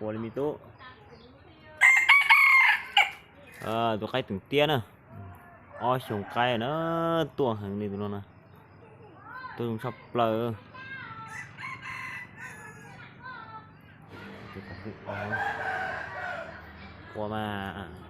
Ua li me tub. Tus qaib teem tiab na, ob xyoos qaib na, tuaj heev li tus no na, tuaj zoo tshaj plaws. Ua mas.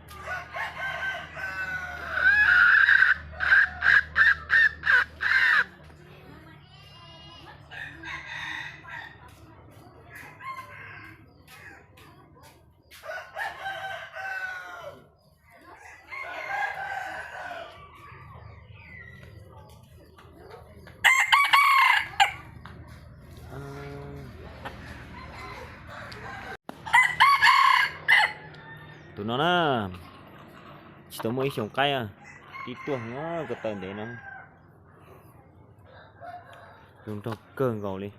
Tus no na, tsis tau muaj ib xyoos qaib, tib tuaj ko taw ntev no, zoo nraug kawg nkaus li.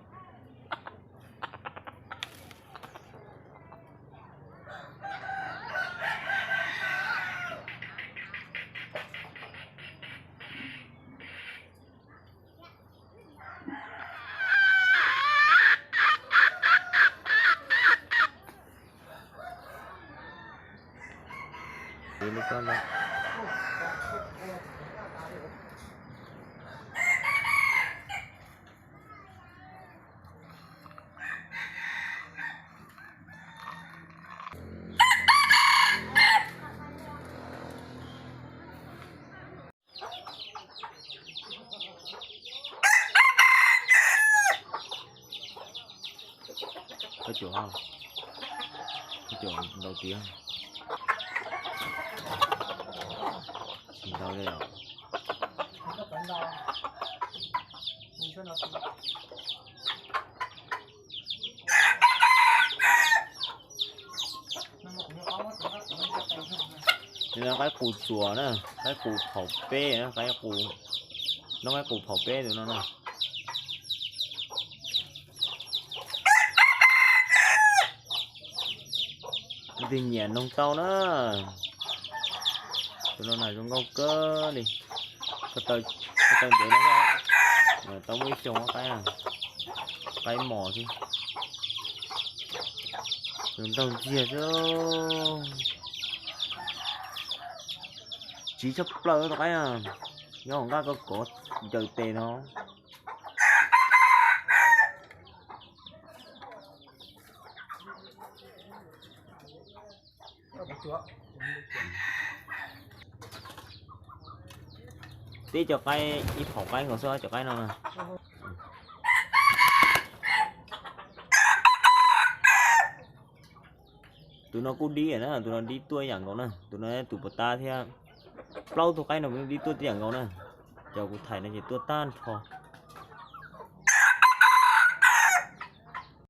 Koj cuam, koj cuam ntaus tiag. Tsis ntaus li os. Tus no qaib qus txuas na, qaib qus phaum peb na, qaib qus, no qaib qus phaum peb tus no na. Leej twg nyiam noog tau na. Tus no na zoo nkauj kawg li. Ko taw, ko taw ntev no, tau muaj ib xyoos qaib, qaib mos xwb. Zoo nraug ntxiag xwb. Tsiv tshaj plaws tus qaib, nyob hauv nqaj koj kov ncaws tes no. Tib co qaib ib phaum qaib nkaus xwb cov qaib no na. Tus no kuj dib na, tus no dib tuaj ib yam nkaus na, tus no tus puas tab thiab. Plaub tug qaib no kuj dib tuaj tib yam nkaus na. Cov kuv thaij no ces tuaj tag nrho.